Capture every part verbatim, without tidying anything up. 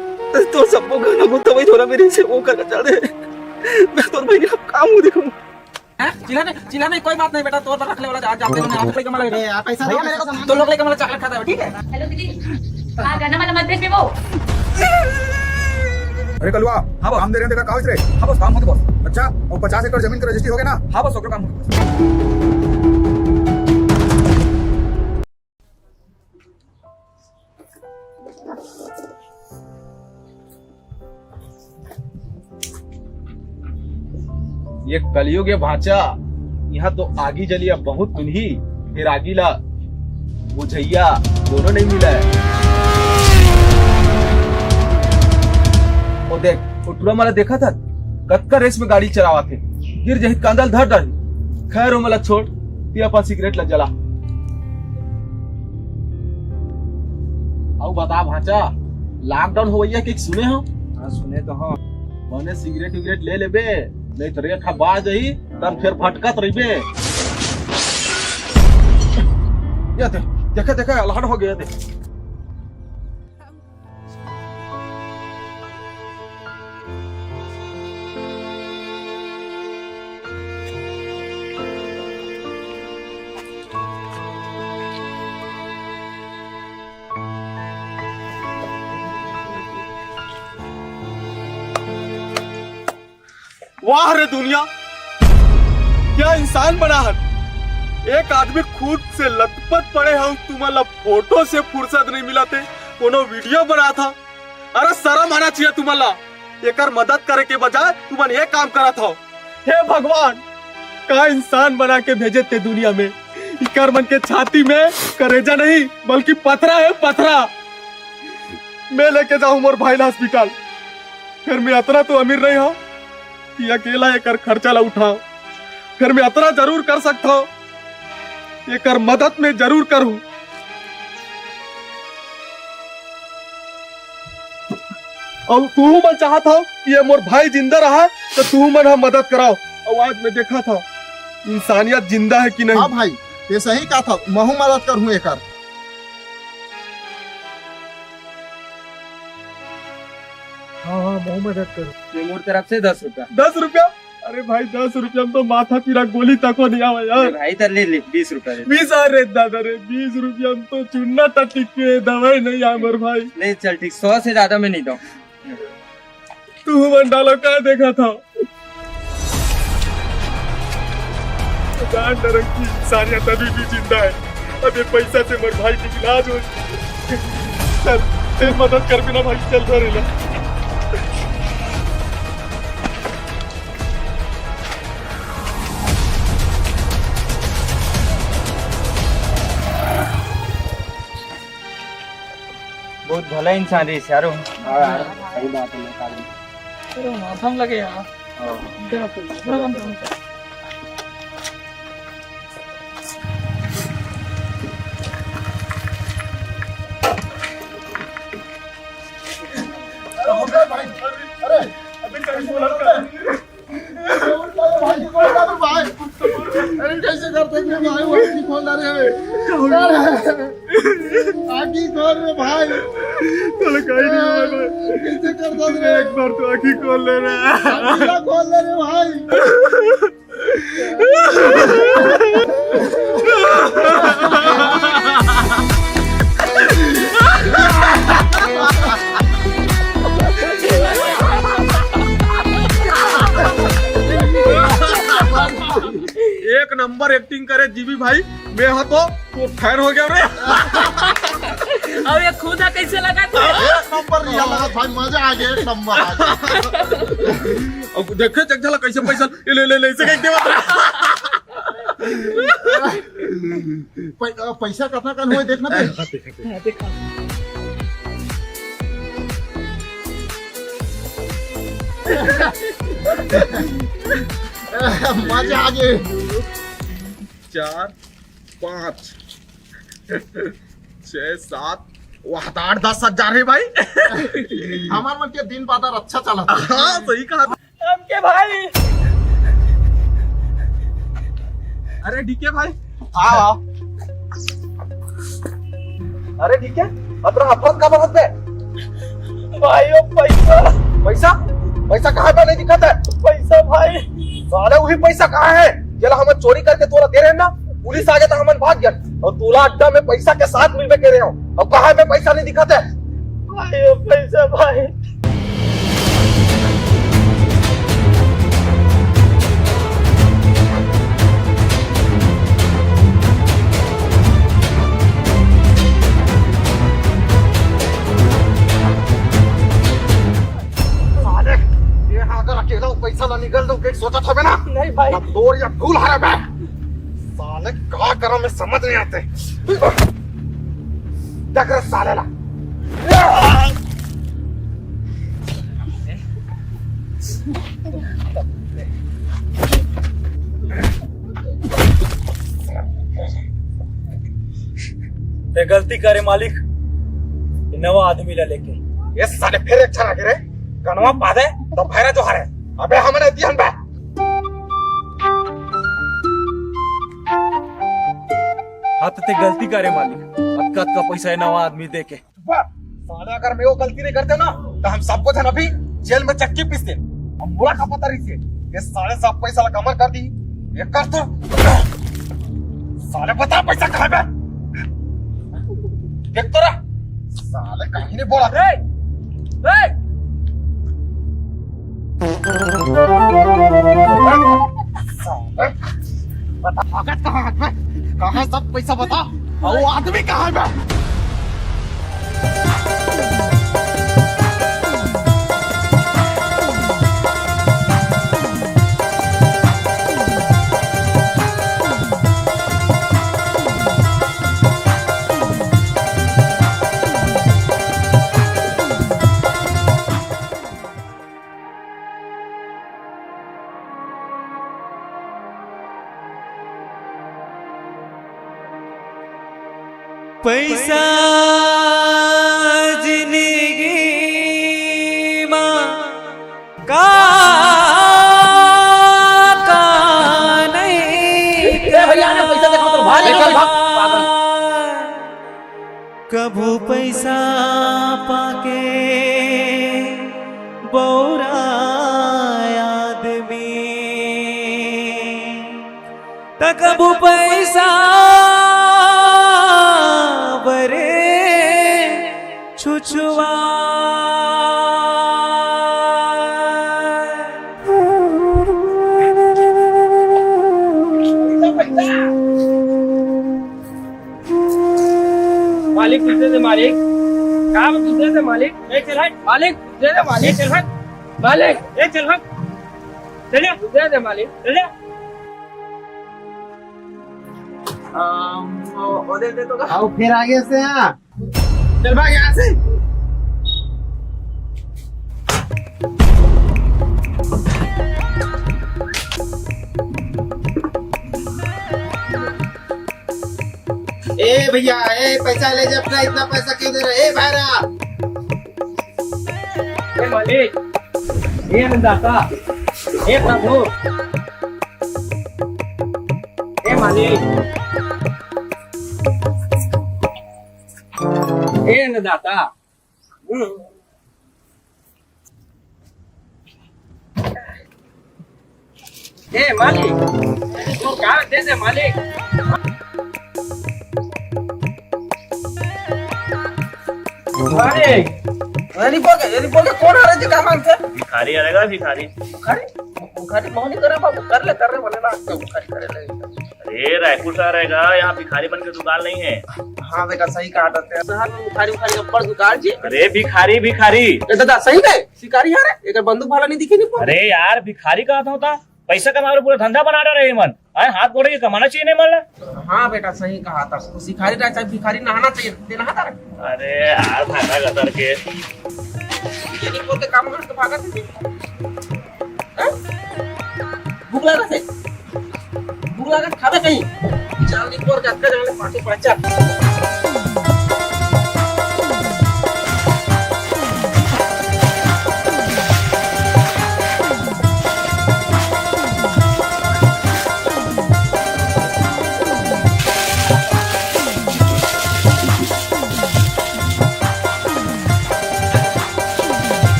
तो सबको गाना बोलता वही थोड़ा मेरे से वो करके चल दे। मैं तो भाई अब काम हूँ, देखो। हैं? चिल्ला नहीं, चिल्ला नहीं, कोई बात नहीं बेटा, तोर बर रख ले वाला, आज जाते हैं, आज लइका मन ला। ए, आप पैसा दो, मेरे को सामान। तो लोग लइका मन ला चॉकलेट खाता है, ठीक है? हेलो दीदी, हाँ, गाना वाला मत भेज वो। अरे कलुआ, हाँ बॉस। काम दे रहे हैं, तेरा कागज रे। हाँ बॉस, काम होते बॉस। अच्छा, और पचास एकड़ जमीन का रजिस्ट्री हो गया ना? हाँ बॉस, ओकर काम होते बॉस। ये कलयुग ए भांचा, यहाँ तो आगी जलिया बहुत तुनही, फिर आगी ला बुझैया कोनो नहीं मिला है। ओ देख, ओ टूरा मन ला देखा था, कतका रेस में गाड़ी चलावत हे, गिर जाही कांदा ल धर डारही। खैर, ओमन ला छोड़, ते अपन सिगरेट ला जला। अउ बता भांचा, लॉकडाउन होवइया के सुने हो? हाँ, सुने तो हो। बने सिगरेट विगरेट ले लेबे, नहीं तो रेट ह बाढ़ जाही, तब फिर भटकत रहिबे। ये दे, देखे, देखे, अलहड़ हो गया दे। वाह रे दुनिया, क्या इंसान बना हन। एक आदमी खुद से लथपथ पड़े हव, तुमन ला फोटो से फुर्सत नहीं मिलत हे, कोनो वीडियो बनात हव। अरे शरम आना चाहिए तुमन ला। एकर मदद करे के बजाय तुमन ये काम करत हव। हे भगवान, का इंसान बना के भेजे ते दुनिया में। इकर मन के छाती में करेजा नहीं, बल्कि पथरा है, पथरा। मैं लेके जाहूं मोर भाई ला हॉस्पिटल। फिर मैं अतना तो अमीर नहीं हव कि अकेला एकर खर्चा ला उठाव। फिर मैं अतना जरूर कर सकत हव, एकर मदद मैं जरूर करूं। अउ तुहू मन चाहत हव कि ये मोर भाई जिंदा रहा, तो तुहू मन ह मदद कराव। अउ आज मैं देखत हव, इंसानियत जिंदा है कि नहीं। हाँ भाई, ये सही कहा था, महू मदद करहूं एकर। हाँ, हाँ, महू मदद करूं। ये मोर तरफ से दस रुपया। दस रुपया? अरे भाई, दस रुपया में तो माथा पीरा गोली तको नहीं आवा यार। ले भाई, इधर ले, ले, बीस रुपया दे। बीस? अरे दादा रे, बीस रुपया में तो चूना टट्टी के दवाई नहीं आए मोर भाई। ले चल, ठीक, सौ से ज्यादा मैं नहीं दूं। तुहू मन डालो, का देखत हव? जान डरन की इंसानियत अभी भी जिंदा है। अब ये पैसा से मोर भाई के इलाज हो। चल, तें मदद कर बिना भाई, चल धर एला। बहुत भला इंसान रहिस यार वो। हाँ यार, सही बात है, नेता आदमी। अरे, माथा में लगे यार। हाँ। क्या बोल, थोड़ा कम करो। अरे, अबे कहीं बोला था। भाई, भाई, भाई। अरे, कैसे करते हैं भाई, वो आँखी खोल रहे हैं। आँखी खोल रे भाई। चलो, कहीं नहीं हुआ भाई। कैसे करता है? एक बार तो आँखी खोल ले रे। आँखी ना खोल ले रे भाई। एक नंबर एक्टिंग करे जीवी भाई, मैं हा तो, तो फैन हो गया रे। अब ये खुद है, कैसे लगा था? एक नंबर रियल लगा भाई, मजा आ गया, एक नंबर आ गया। अब देखे चेक झाला कैसे पैसा ले, ले, ले, ले, इसे कह देवा। पै-, अ, पैसा कतना कन होए, देखना पे। हाँ, देखा। मजा आ गए। चार, पाँच, छः, सात, वाह, तो आठ दस हजार है भाई। हमार मन के दिन बाजार अच्छा चला था। हाँ, सही कहा। एमके भाई। अरे डीके भाई, आओ, आओ। अरे डीके, अतरा हफरत का बगत बे? भाई, ओ पैसा। पैसा? पैसा कहाँ पे नहीं दिखत हे? पैसा भाई। साले, वही पैसा कहाँ हे? जेला हमन चोरी करके तोला दे रहे ना, पुलिस आगे त हमन भाग गेन, अउ तोला अड्डा में पैसा के साथ मिलबे करे हंव। अब कहाँ हे पैसा नहीं दिखत हे? भाई, ओ पैसा भाई। साले, ये अगर अकेला वो पैसा ला निकल दो, के सोचत हवे ना? नहीं भाई। अब तोर ये भूल हरे बे। साले, का करम में समझ नहीं आते। देख रे साले ला। ते गलती करे मालिक, ये नवा आदमी ला लेके। ये साले फिर एक छना के रे, कनवा पादे तो भैरा जो हरे। अबे हमने दिहन बे। हाँ तो ते गलती करे मालिक, अतका अतका पैसा ये नवा आदमी दे के। बस, साले अगर मैं वो गलती नहीं करते ना, तो हम सबको झन अभी जेल में चक्की पीसते। हम बुरा का पता रही से, ये साले सब पैसा ला कमर कर दी। ये कर तो, साले बता पैसा कहाँ पे? देख तो रहा, साले कहीं नहीं बोला। ए, ए, साले, बता, भगत कहाँ है बे? कहाँ है सब पैसा बता? और वो आदमी कहाँ है बे? पैसा जिंदगी मा का, का नहीं ए भैया, आने पैसा देखो तो भाग, निकल भाग, पागल। कभू पैसा पाके बौरा आदमी, त कभू पैसा बरे छुछुआ। मालिक, कुछ दे दे मालिक। काम कुछ दे दे मालिक। ए, चल हट। मालिक, दे दे मालिक। ए, चल हट। मालिक, ए, चल हट। चल जा, दे दे मालिक। चल जा। आ, वो, वो दे दे तो का। आओ, फिर आगे से आ। चल भाग यहाँ से। ए भैया, ए पैसा ले जा अपना, इतना पैसा क्यों दे रहे? ए भैरा। ए मालिक, ए अन्नदाता, ए प्रभु, ए मालिक, ए अन्नदाता। ए मालिक, तू का दे दे मालिक। मालिक, ये रिपोर्ट, ये रिपोर्ट कौन आ रहा है जी, क्या मांगते हैं? भिखारी आ रहेगा, भिखारी। भिखारी? भिखारी मोहनी करे बाबू, कर ले, कर ले, बोले ना, तो भिखारी करे ले। अरे, रायपुर से आ रहेगा, यहाँ भिखारी बन के दुकान नहीं है। हाँ बेटा, सही कहा था तेरा। शहर में भिखारी, भिखारी का बड़ दुकान जी। अरे, भिखारी, भिखारी। ए दादा, सही में? शिकारी यार, एकर बंदूक भाला नहीं दिखे नहीं। अरे यार, भिखारी कहा था, होता पैसा कमा रहे, पूरा धंधा बना रहे मन। आए हाथ गोड़े के कमाना चाहिए नहीं मन ला। हाँ बेटा, सही कहा था। शिकारी रहे चाहे भिखारी, नहाना चाहिए। ते नहाता रहे। अरे यार, भागा गतर के। ये नहीं बोल के काम करके भागा थे। हैं? भूख लगा थे। भूख लागत खाबे कहीं। चांदीपुर के अतका जंगल पाछू पाछा।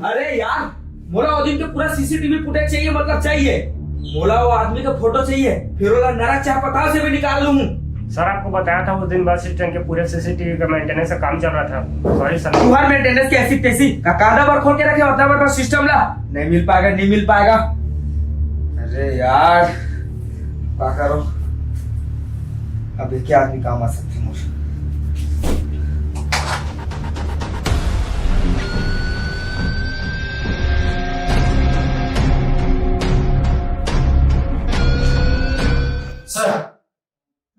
अरे यार, मोला वो दिन के पूरा सीसीटीवी फुटेज चाहिए, मतलब चाहिए। मोला वो आदमी का फोटो चाहिए, फिर ओला नरक चाहे पताल से भी निकाल लूं। सर, आपको बताया था उस दिन बस स्टैंड के पूरे सीसीटीवी का मेंटेनेंस का काम चल रहा था। Sorry sir. तुम्हार मेंटेनेंस की ऐसी तैसी का कायदा बर खोल के रखे, मतलब बर सिस्टम ला नहीं मिल पाएगा, नहीं मिल पाएगा। अरे यार, का करो, अब एक आदमी काम आ सकते हैं मुझे। सर,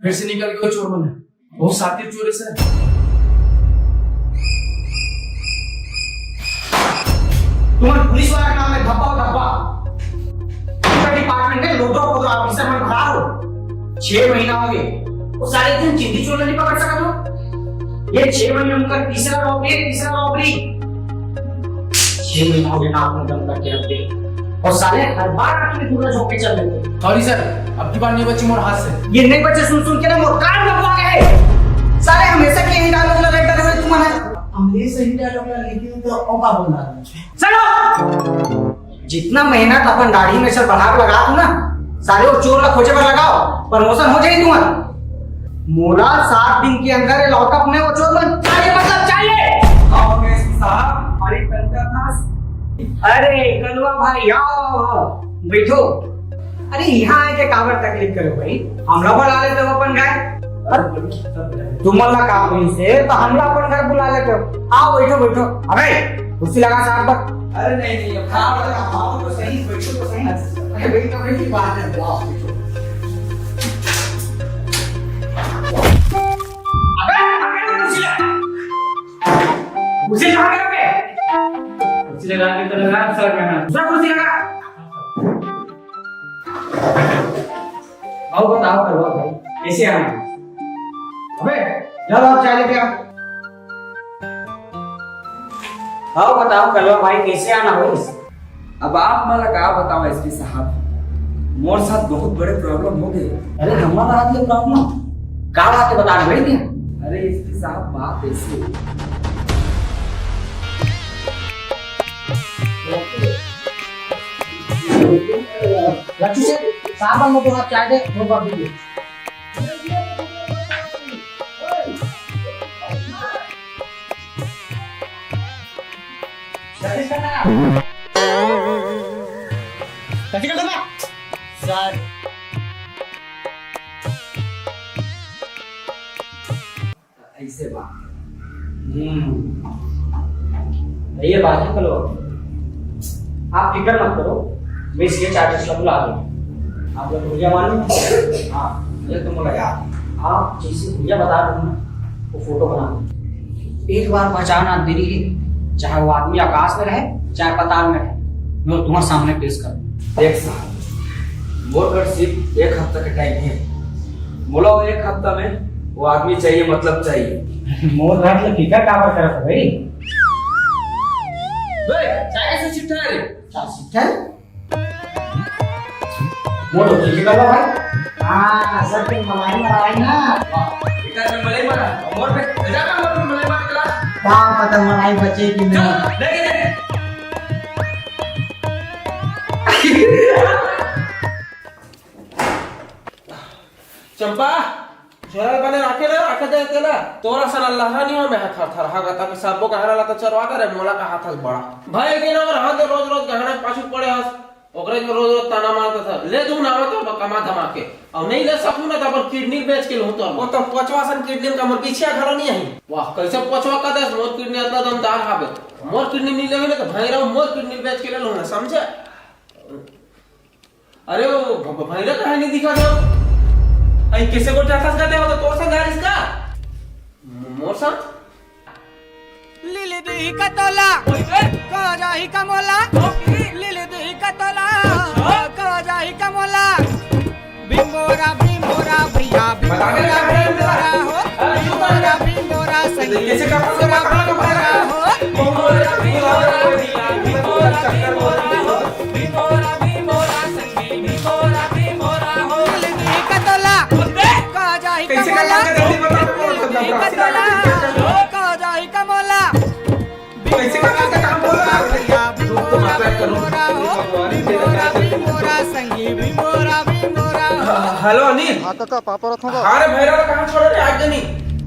फिर से निकल गए चोर मन। बहुत शातिर चोर है सर। तुम्हारे पुलिस वाला का नाम है धब्बा धब्बा। पूरा डिपार्टमेंट में लोटो पोटो ऑफिसर मन खराब हो। छह महीना हो गए, वो सारे दिन चिंदी चोर नहीं पकड़ सका तो। ये छह महीने उनका तीसरा रॉबरी है, तीसरा रॉबरी। छह महीना हो गया ना आपने दम करके रख दे। और साले हर बार आपके दूल्हा झोंके चल देते। सॉरी सर, अब की बार नहीं बची मोर हाथ से। ये नहीं बचे सुन सुन के ना मोर कान लगवा गए। साले हमेशा के यही डायलॉग लगा कर रहे तुम ना। हमेशा ही डायलॉग लगा लेकिन तो औका बोलना। चलो, जितना मेहनत अपन दाढ़ी में से बढ़ा के लगा तू ना, सारे वो चोर ला खोजे पर लगाओ, प्रमोशन हो जाए तुम्हारा। मोला सात दिन के अंदर ये लॉकअप में वो चोर मन चाहिए, मतलब चाहिए। हाँ, एसपी साहब, हमारी तनख्वाह था। अरे कलवा भाई, आओ, आओ, आओ, बैठो। अरे यहाँ आके काबर तकलीफ करो भाई, हमला बुला लेते हो अपन गाय। तुम मन ला काम नहीं से तो हमला अपन घर बुला लेते हो। आओ बैठो, बैठो। अबे कुर्सी लगा साहब पर। अरे नहीं नहीं, अब खड़ा हो जाओ, आओ तो सही, बैठो तो सही। अरे बैठो, बैठो, बात है, आओ बैठो। अबे, अबे, कुर्सी लगा। कुर्सी कहाँ गए बे? कुर्सी लगा के तो लगा सर, मैं दूसरा कुर्सी लगा। आओ बताओ, करवा भाई, कैसे आना है? अबे, जाओ आप चाय लेके आओ। आओ बताओ, करवा भाई, कैसे आना हो? अब आप मन ला का बताओ एसपी साहब, मोर साथ बहुत बड़े प्रॉब्लम हो गए। अरे, हमर साथ ये प्रॉब्लम का बात है, बता भाई क्या? अरे एसपी साहब, बात ऐसी है। लक्ष्मी से साहब, हम लोग आप चाय दे, वो कर दीजिए। सर, ऐसे बात। हम्म। ये बात है, कलो, आप फिक्र मत करो, मैं इसके चार्जेस का बुला दूँ। आप लोग भैया मानो? हाँ, ये तो बोला यार। आप जैसे भैया बता दो ना, वो फोटो बना दो। एक बार पहचान आप देनी है, चाहे वो आदमी आकाश में रहे, चाहे पाताल में रहे, मैं तुम्हारे सामने पेश कर दूँ। देख साहब, मोर कर सिर्फ एक हफ्ता का टाइम है। मोला वो एक हफ्ता में वो आदमी चाहिए, मतलब चाहिए। मोर घर ले फिकर काबर करत है भाई? बे, चाय से चिट्ठा है रे। क्या चिट्ठा है? मोर तो ठीक है भाई। हाँ, सर के मलाई मलाई ना। वाह, इधर में मलाई मारा, मोर पे, इधर में मोर पे मलाई मार के ला। का पता मलाई बचे कि नहीं। चल, ले के दे। चंपा, छोरा ल बने राखे ना, राखे दे तेला। तोरा सन अल्लाह नहीं हो, मैं थर थर हा गता के सबो कहना ला तो चरवा करे, मोला का हाथ बड़ा। भाई के ना और हाथ रोज रोज गहना पाछू पड़े हस, ओकरे जो रोज रोज ताना मारता था, ले दूं ना तो कमा धमा के, और नहीं ले सकूं ना तो अपन किडनी बेच के लूं तो। वो तो पचवा सन किडनी का मोर पीछे घलो नहीं है। वाह, कैसे पचवा का दस मोर किडनी इतना दमदार हावे, मोर किडनी नहीं लेवे ना तो भाई रहो मोर किडनी बेच के ले लूं ना, समझे? अरे वो भ-, भ-, भैया काहे नहीं दिखा दो? आई कैसे को चाहता का देवा तो तोर संग आ रिस का? मोर संग? लीली दुई का तोला, का जाही का मोला, लीली दुई का तोला, का जाही का मोला। बिंबोरा, बिंबोरा, भैया, बिंबोरा, बिंबोरा हो, बिंबोरा, बिंबोरा, संगी, कैसे का बिंबोरा, बिंबोरा हो। कैसे करना है जल्दी बता दो, मतलब कैसे करना है? कैसे करना है? काम बोला। हेलो अनिल। हाँ कका, पापा रथ होगा। हाँ रे भैरा, कहाँ छोड़े रे आज जनी?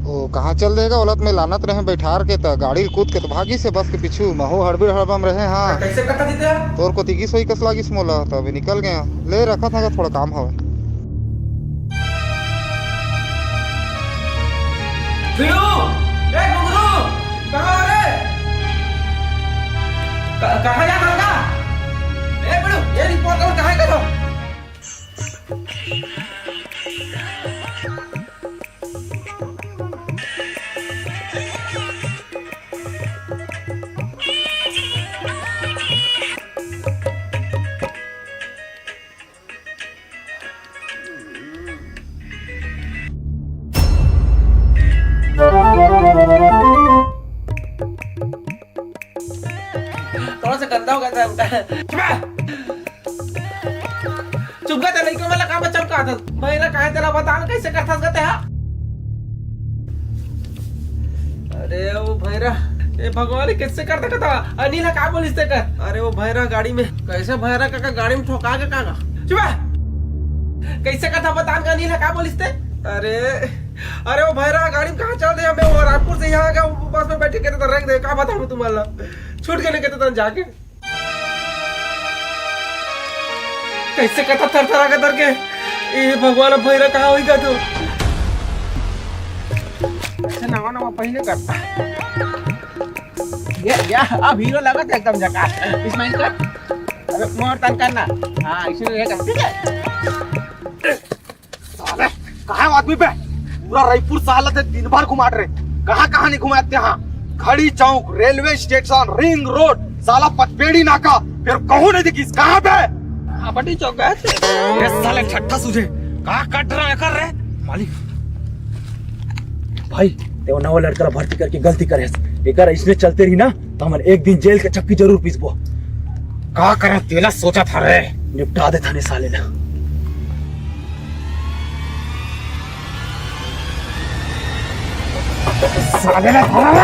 ओ, कहाँ चल देगा? ओला त मैं लानत रहे बैठार के, त गाड़ी ल कूद के त भागी से बस के पीछू। महू हड़बीड़ हड़बम रहे। हाँ। कैसे कथा जीते हैं? तोर को तिगिस होई कस लागिस मोला, त अभी निकल गया। ले रखा था, थोड़ा काम हवे। बिड़ू, ए घुघरू, कहाँ हो रे? क-, कहाँ जा था का? ए बिड़ू, ये रिपोर्ट कहाँ करो? थोड़ा सा गंदा हो गया था उनका। चुप कर, लइका मन ला का बच्चा का था? भैरा काहे तेला बता न, कैसे करथस गा तेहा? अरे ओ भैरा, ए भगवान, कैसे कर सकत हवा? अनिल ह का बोलिस ते कर? अरे ओ भैरा गाड़ी में, कैसे भैरा काका गाड़ी में ठोका के काका? चुप है। कैसे कथा बता न, अनिल ह का बोलिस ते? अरे, अरे ओ भैरा गाड़ी में कहाँ चल दे? मैं वो रायपुर से यहाँ आ गया, बस में बैठे कहते तो रख दे, का बताऊँ तुम्हारा? छूट के नहीं कहते तो जाके। कैसे कथा थरथरा के धर के? ए भगवान, अब भैरा कहाँ होई गा तो? अच्छा, नवा नवा पहले करता। ये, ये, अब हीरो लगत एकदम झकास। इसमें कर। अबे मोर तन करना। हाँ, इसीलिए ये कर, ठीक है? साले, कहाँ है वो आदमी बे? पूरा रायपुर साला ते दिन भर घुमात रहे। कहाँ कहाँ नहीं घुमाते? हाँ, घड़ी चौक, रेलवे स्टेशन, रिंग रोड, साला पचपेड़ी नाका, फिर कहूँ नहीं दिखिस। कहाँ बे? अपनी चौक गए थे। ये साले ठट्ठा सूझे, का कट रहा है कर रहे मालिक। भाई, ते वो नवा लड़का ला भर्ती करके गलती करे हस। एकर इसने चलते रही ना, तो हमन एक दिन जेल के चक्की जरूर पीसबो। का करा तेला सोचा था रे। निपटा दे थाने साले ला। साले ला धरा रे।